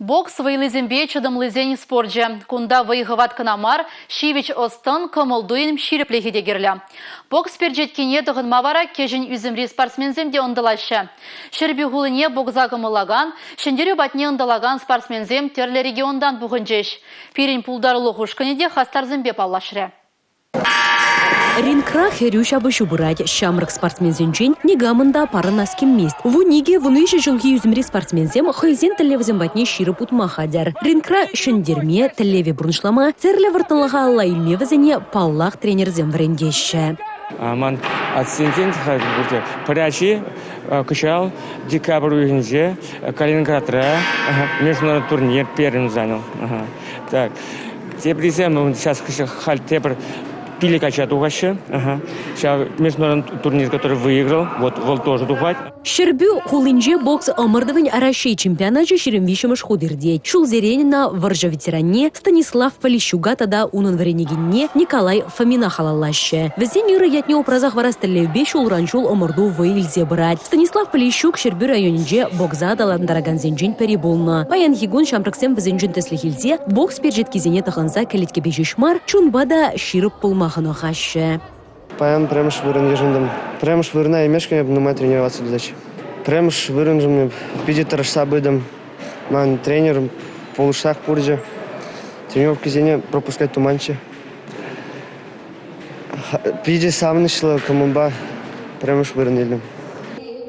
Бокс вӑйлисемпе чӑтӑмлисен спорчӗ. Кунта вӑй-хӑват кӑна мар, ҫивӗч ӑс-тӑн, кӑмӑл-туйӑм ҫирӗплӗхӗ те кирлӗ. Бокс перчеткине тӑхӑнма вара кӗҫӗн ӳсӗмри спортсменсем те ӑнтӑлаҫҫӗ. Ҫӗрпӳ хулине бокса кӑмӑллакан, ҫӗнтерӳ патне ӑнтӑлакан спортсменсем тӗрлӗ регионтан пухӑнчӗҫ. Пирӗн пултарулӑх ушкӑнӗ те хастарсемпе паллашрӗ. Рингра хӗрӳ ҫапӑҫу пырать. Ҫамрӑк спортсменсенчен никамӑн та парӑнас килмест. 12, 13 ҫулхи ӳсӗмри спортсменсем хӑйсен тӗллевӗсем патне ҫирӗп утма хатӗр. Рингра ҫӗнтерме, тӗллеве пурнӑҫлама, тӗрлӗ вӑрттӑнлӑха алла илме вӗсене, паллах, тренерсем вӗрентеҫҫӗ. Ман атьсенчен пӗр ачи кӑҫал декабрь уйӑхӗнче Калининградра международный турнир первым занял. Так. Теприсем сейчас халь тепӗр пилӗк ача тухаҫҫӗ. Ҫав международный турнир, который выиграл, вот вӑл тоже тухать. Ҫӗрпӳ хулинче бокс ӑмӑртӑвӗн Раҫҫей чемпионачӗ 23-мӗш хут иртет. Ҫулсерен ӑна вӑрҫӑ ветеранне Станислав Полищука тата унӑн вӗренекенне Николай Фомина халаллаҫҫӗ. Вӗсен ырӑ ятне упраса хӑварас тӗллевпе ҫулран-ҫул ӑмӑрту вӑй илсе пырать. Станислав Полищук Ҫӗрпӳ районӗнче бокса аталантаракансенчен пӗри пулнӑ. Паянхи кун ҫамрӑксем вӗсенчен тӗслӗх илсе бокс перчеткисене тӑхӑнса кӗлеткепе ҫеҫ мар, чунпа та ҫирӗп пулма хӑнӑхаҫҫӗ. Паян пӗрремӗш вырӑн йышӑнтӑм. Пӗрремӗш вырӑна илмешкӗн эп нумай тренироваться тытаҫ. Пӗрремӗш вырӑншӑн эп питӗ тӑрӑшса пытӑм. Ман тренер пулӑшсах пурчӗ. Тренировкӑсене пропускать туманччӗ. Питӗ савӑнӑҫлӑ кӑмӑлпа пӗрремӗш вырӑн илтӗм.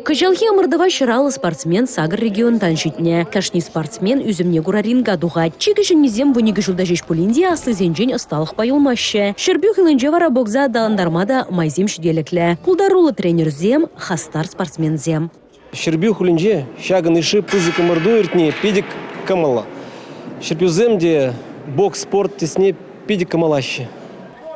Кӑҫалхи ӑмӑртӑва ҫӑраллӑ спортсмен сакӑр регионтан ҫитнӗ. Кашни спортсмен ӳсӗмне кура ринга тухать. Чи кӗҫӗннисем 12 ҫулта ҫеҫ пулин те аслисенчен ӑсталӑхпа юлмаҫҫӗ. Ҫӗрпӳ хулинче вара бокса аталантарма та майсем ҫителӗклӗ. Пултаруллӑ тренерсем, хастар спортсменсем. Ҫӗрпӳ хулинче ҫакӑн йышши пысӑк ӑмӑрту иртни питӗ кӑмӑллӑ. Ҫӗрпӳсем те бокс спорт тӗсне питӗ кӑмӑллаҫҫӗ.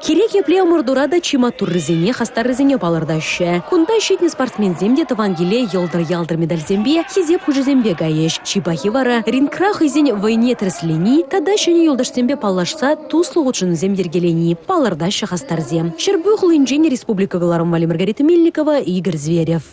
Кирек епле ӑмӑртура та чи маттуррисене, хастаррисене палӑртаҫҫӗ. Кунта ҫитнӗ спортсменсем те тӑван киле йӑлтӑр-ялтӑр медальсемпе, хисеп хучӗсемпе кайӗҫ. Чи пахи вара рингра хӑйсен вӑйне тӗрӗслени тата ҫӗнӗ юлташсемпе паллашса туслӑ хутшӑнусем йӗркелени, палӑртаҫҫӗ хастарсем. Ҫӗрпӳ хулинчен республика кӑларӑм валли Маргарита Мельникова, Игорь Зверев.